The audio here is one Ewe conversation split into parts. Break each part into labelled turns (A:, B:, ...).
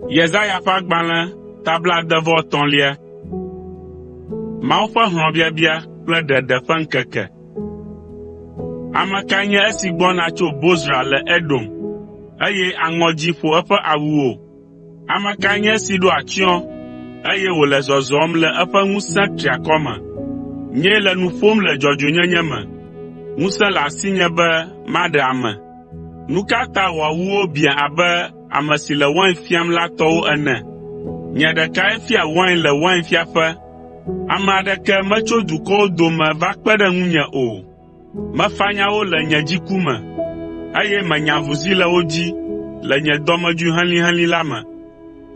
A: Yesaya ƒe agbalẽ ta blaade-vɔ-etɔ̃lia. Mawu ƒe hlɔ̃biabia kple ɖeɖe ƒe ŋkeke. Ame kae nye esi gbɔna tso Bozra le Edom, eye aŋɔ dzĩ ƒo eƒe awuwo? Ame kae nye esi ɖo atsyɔ̃, eye wòle zɔzɔm le eƒe ŋusẽ triakɔ me? Nyee le nu ƒom le dzɔdzɔenyenye me, ŋusẽ le asinye be maɖe ame. Nu ka ta wò awuwo biã abe ame si le wain fiam la tɔwo ene? Nye ɖekae fia wain le wainfiaƒe; ame aɖeke metso dukɔwo dome va kpe ɖe ŋunye o. Mefanya wo le nye dziku me, eye menya avuzi le wo dzi le nye dɔmedzoe helĩhelĩ la me.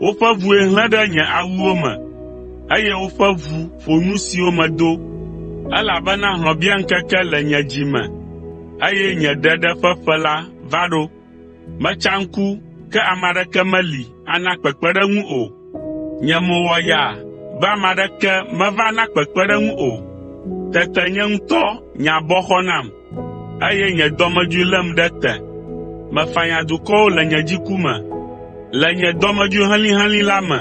A: Woƒe ʋue hlẽ ɖe nye awuwo me, eye woƒe ʋu ƒo nu siwo medo, elabena hlɔ̃biaŋkeke le nye dzi me, eye nye ɖeɖe ƒe ƒe la va ɖo. Metsa ŋku, ke ame aɖeke meli ana kpekpeɖeŋu o. Nye mo wɔ yaa be ame aɖeke meva na kpekpeɖeŋu o. Tete nye ŋutɔ nye abɔ xɔ nam, eye nye dɔmedzoe lém ɖe te. Mefanya dukɔwo le nye dziku me, le nye dɔmedzoe helĩhelĩ la me.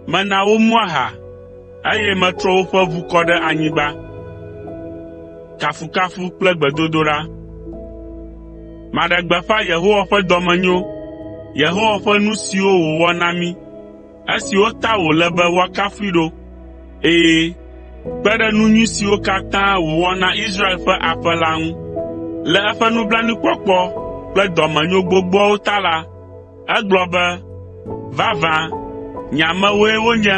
A: Mena womu aha, eye metrɔ woƒe ʋu kɔ ɖe anyigba. Maɖe gbeƒã Yehowa ƒe dɔmenyo, Yehowa ƒe nu siwo wòwɔ na mí, esiwo ta wòle be woakafui ɖo. Ɛ̃, kpe ɖe nu nyui siwo katã wòwɔ na Israel ƒe aƒe la ŋu. Le eƒe nublanuikpɔkpɔ kple dɔmenyo gbogboawo ta la, egblɔ be, “Vavã, nye amewoe wonye,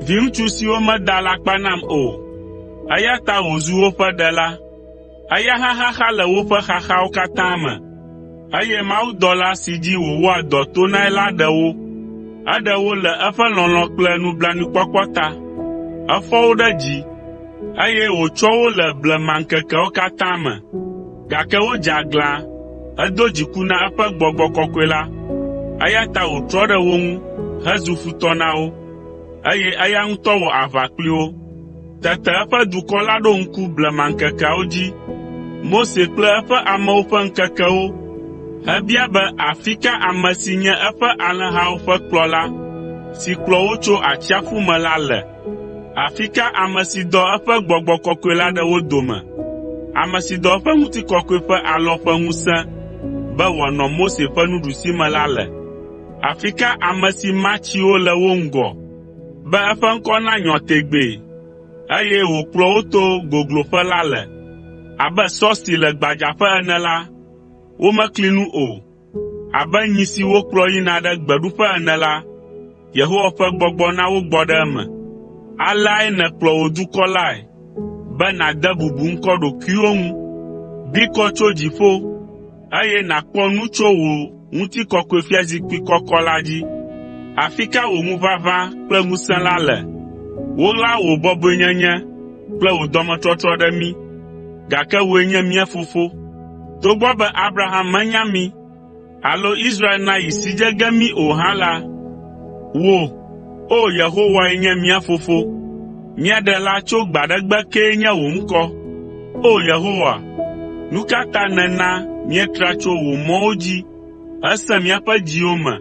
A: viŋutsu siwo meda alakpa nam o, eya ta wòzu woƒe Ɖela.” Eya hã xaxa le woƒe xaxawo katã me, eye mawudɔla si dzi wòwɔa dɔ tonae la ɖe wo. Eɖe wo le eƒe lɔlɔ̃ kple nublanuikpɔkpɔ ta. Efɔ wo ɖe dzi, eye wòtsɔ wo le blemaŋkekewo katã me, gake wodze aglã hedo dziku na eƒe Gbɔgbɔ Kɔkɔe la, eya ta wòtrɔ ɖe wo ŋu hezu futɔ na wo, eye eya ŋutɔ wɔ aʋa kpli wo. Tete eƒe dukɔ la ɖo ŋku blemaŋkekeawo dzi, Mose kple eƒe amewo ƒe ŋkekewo hebia be afi ka ame si nye eƒe alẽhawo ƒe kplɔla, si kplɔ wo tso atsiaƒu me la le? Afi ka ame si dɔ eƒe Gbɔgbɔ Kɔkɔe la ɖe wo dome, ame si dɔ eƒe ŋutikɔkɔe ƒe alɔ ƒe ŋusẽ be wòanɔ Mose ƒe nuɖusime la le? Afi ka ame si ma tsiwo le wo ŋgɔ be eƒe ŋkɔ nanyɔ tegbee, eye wòkplɔ wo to gogloƒe la le. Abe sɔ si le gbadzaƒe ene la, womekli nu o. Abe nyi si wokplɔ yina ɖe gbeɖuƒe ene la, Yehowa ƒe Gbɔgbɔ na wogbɔ ɖe eme. Aleae nèkplɔ wò dukɔ lae, be nàde bubu ŋkɔ ɖokuiwò ŋu. Bi kɔ tso dziƒo, eye nàkpɔ nu tso wò ŋutikɔkɔefiazikpui kɔkɔ la dzi. Afi ka wò ŋuʋaʋã kple ŋusẽ la le? Woɣla wò bɔbɔenyenye kple wò dɔmetɔtrɔ ɖe mí, gake wòe nye mía Fofo. Togbɔ be Abraham menya mí alo Israel nayi si dze ge mí o hã la, wò, O Yehowae nye mía Fofo. Mía Ɖela tso gbe aɖe gbe kee nye wò ŋkɔ. O Yehowa, nu ka ta nèna míetra tso wò mɔwo dzi hesẽ míaƒe dziwo me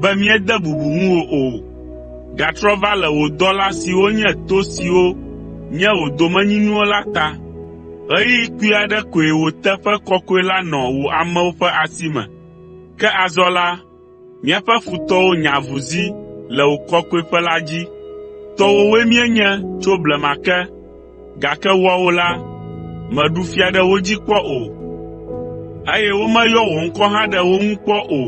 A: be míede bubu ŋuwò o? Gatrɔ va le wò dɔla siwo nye to siwo nye wò domenyinuwo la ta. Ɣeyiɣi kpui aɖe koe wò teƒe kɔkɔe la nɔ wò amewo ƒe asi me, ke azɔ la, míaƒe futɔwo nya avuzi le wò kɔkɔeƒe la dzi. Tɔwòwoe míenye tso blema ke, gake woawo la, mèɖu fia ɖe wo dzi kpɔ o, eye womeyɔ wò ŋkɔ hã ɖe wo ŋu kpɔ o.